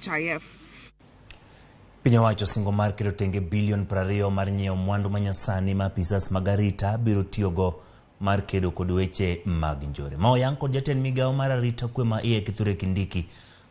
NHIF. Piny owacho osingo mar keto tenge bilion 20 mar nyiewo mwandu manyasani ma apisas mag arita biro tiyogo mar kedo kod weche mag njore. Ma oyang kod jatend migawo mar arita kwe ma iye Kithure Kindiki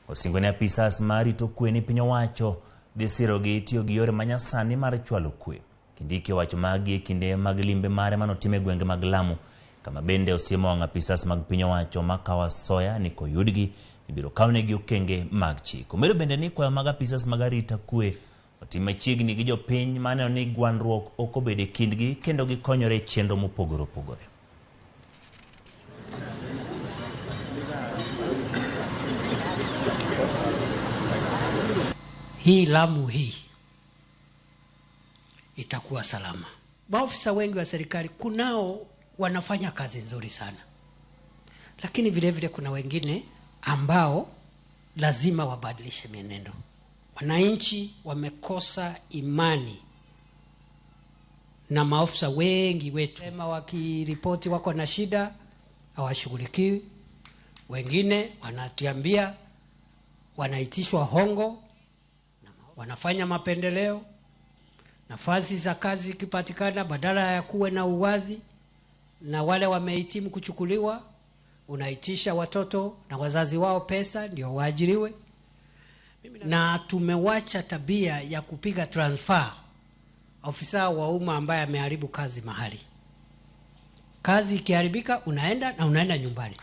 osingo ne apisas ma rito kwe ni piny owacho dhi sirogi tiyo gi yore manyasani mar chwalo kwe. Kindiki owacho magi e kinde mag limbe mare manotimo e gwenge mag Lamu, kama bende osiemo wang' apisas mag piny owacho makawo asoya ni koyudgi ibiro kawnegi okenge mag chik. Omedo bende ni kwayo mag apisas mag arita kwe otim machiegni gi jopiny maneno ni gwandruok ok obedo e kindgi kendo gikonyore e chenro mopogore opogore. Hii Lamu hii itakuwa salama. Maofisa wengi wa serikali kunao wanafanya kazi nzuri sana, lakini vile vile kuna wengine ambao lazima wabadilishe mienendo. Wananchi wamekosa imani na maofisa wengi wetu, sema wakiripoti wako na shida hawashughulikiwi. Wengine wanatuambia wanaitishwa hongo, wanafanya mapendeleo. Nafasi za kazi ikipatikana, badala ya kuwe na uwazi na wale wamehitimu kuchukuliwa, unaitisha watoto na wazazi wao pesa ndio waajiriwe. Na tumewacha tabia ya kupiga transfer ofisa wa umma ambaye ameharibu kazi mahali. Kazi ikiharibika unaenda na unaenda nyumbani.